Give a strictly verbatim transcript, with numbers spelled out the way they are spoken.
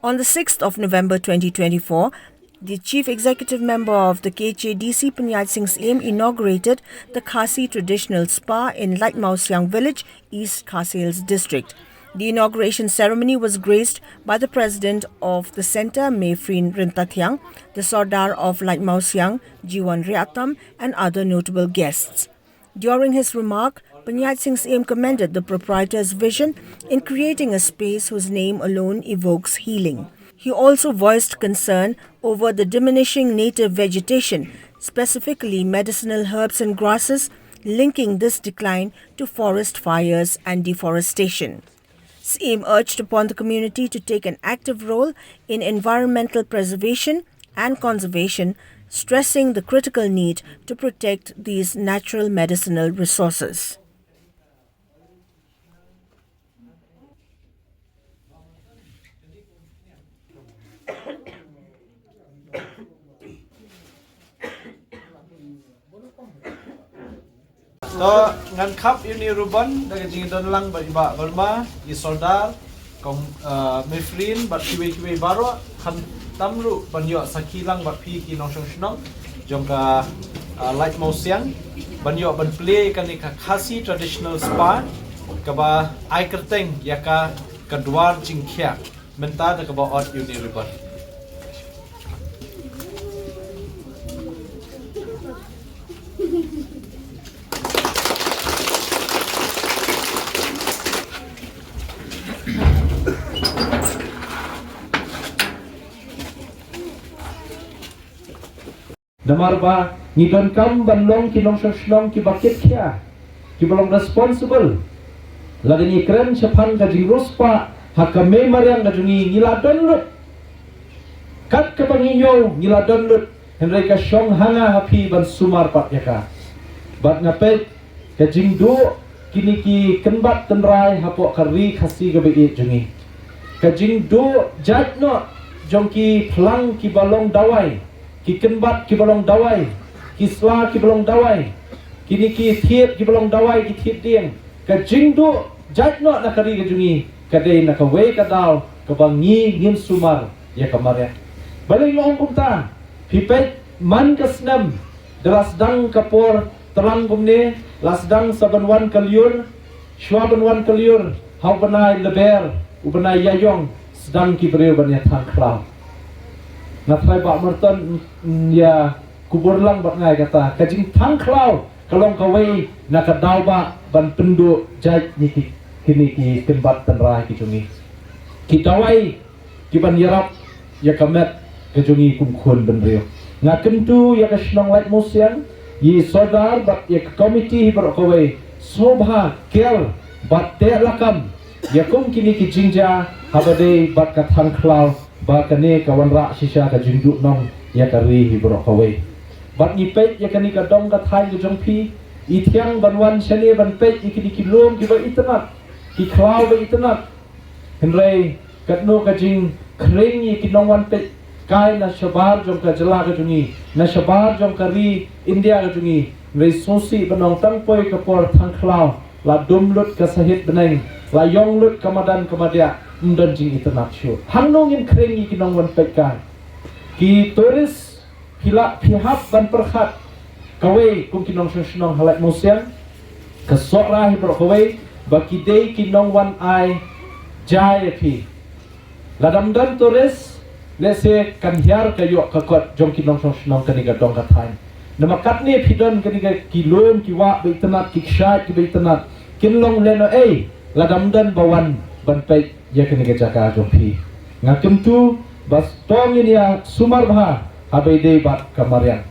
On the sixth of November twenty twenty-four, the Chief Executive Member of the K H A D C, Panchayat Sing Syiem, inaugurated the Khasi Traditional Spa in Laitmawsiang Village, East Khasi Hills District. The inauguration ceremony was graced by the President of the Centre, Mefrin Ryntathiang, the Sordar of Laitmawsiang, Jiwan Reatam, and other notable guests. During his remark, Panchayat Sing Syiem commended the proprietor's vision in creating a space whose name alone evokes healing. He also voiced concern over the diminishing native vegetation, specifically medicinal herbs and grasses, linking this decline to forest fires and deforestation. Syiem urged upon the community to take an active role in environmental preservation and conservation, stressing the critical need to protect these natural medicinal resources. To, ngan khap ïa une u ribbon da ka jingdon lang bad i Bah Verma, i Sordar, Kong, ah, Mefrin bad kiwei kiwei baroh, khamtam ruh ban ïoh sakhi lang bad phi ki nongshong shnong jong ka, ah, Laitmawsiang, ban ïoh ban plie kane ka Khasi Traditional Spa, kaba ai kyrteng ïa ka, ka Dwar Jingkhiah. Mynta da kaba ot ïa une u ribbon. Namar ba ngi donkam ban long ki nongshong shnong kiba kitkhia, kiba long responsible. Lada ngi kren shaphang ka jingriewspah ha ka mei mariang ka jong ngi, ngi la don lut. Kat kaba ngi ñiew ngi la don lut, hynrei ka shong ha nga ha phi ban sumar pat ïa ka. Bad nga peit ka jingduh kine ki kynbat tynrai hapoh ka ri Khasi kaba ïeit jong ngi. Ka jingduh jait noh jong ki phlang kiba long dawai, ki kynbat kiba long dawai, ki sla kiba long dawai, kine ki thied kiba long dawai, ki thied dieng. Ka jingduh jait noh na ka ri ka jong ngi ka dei na kawei ka daw kaba ngi ngin sumar ïa ka mariang. Balei nga ong kumta? Phi peit man ka snem da la sdang ka por tlang kumne, la sdang sa ban wan ka lyiur, shuwa ban wan ka lyiur ha u bnai Lber, u bnai Ïaïong, sdang ki briew ban ïa thang khlaw. Nga tharai Bah Merton, mm, ïa kubur lang bad nga ïa kata. Ka jingthang khlaw ka long kawei na ka daw ba ban pynduh jait ïa ki, kine ki kynbat tynrai ki jong ngi. Ki dawai kiban ïarap ïa ka met ka jong ngi kum khun bynriew. Nga kyntu ïa ka shnong Laitmawsiang, ïa i Sordar bad ïa ka komiti hi baroh kawei, sngewbha ker bad teh lakam ïa kum kine ki jingjia haba dei bad ka thang khlaw, ba kane ka wanrah shisha ka jingduhnong ïa ka ri hi baroh kawei. Bad ngi peit ïa kane ka dong ka thaiñ ka jong phi, i thiang ban wan shane ban peit ïa kine ki lum kiba itynnat, ki khlaw ba itynnat. Hynrei katno ka jingkhring ïa ki nongwan peit kai na shabar jong ka jylla ka jong ngi, na shabar jong ka ri India ka jong ngi. Hynrei sngewsih ban ong tang poi ka por thang khlaw la dum lut ka sahit bneng, la ïong lut ka madan ka madiah, ym don jingitynnat shuh. Hangno ngin khring ïa ki nongwan peit kai? Ki tourist, phi lah, phi hap ban pyrkhat kawei kum ki nongshong shnong ha Laitmawsiang, ka Sohra hi baroh kawei, ba ki dei ki nongwan ai ja ïa phi. Lada ym don tourist, lehse kan hiar ka ïoh ka kot jong ki nongshong shnong kane ka dong ka thaiñ. Namar katne phi don kane ka ki lum ki wah ba itynnat, ki kshaid kiba itynnat, kin long lehnohei lada ym don ba wan ban peit ïa kane ka jaka jong phi. Nga kyntu ba to ngin ïa sumar bha haba ïadei bad ka mariang.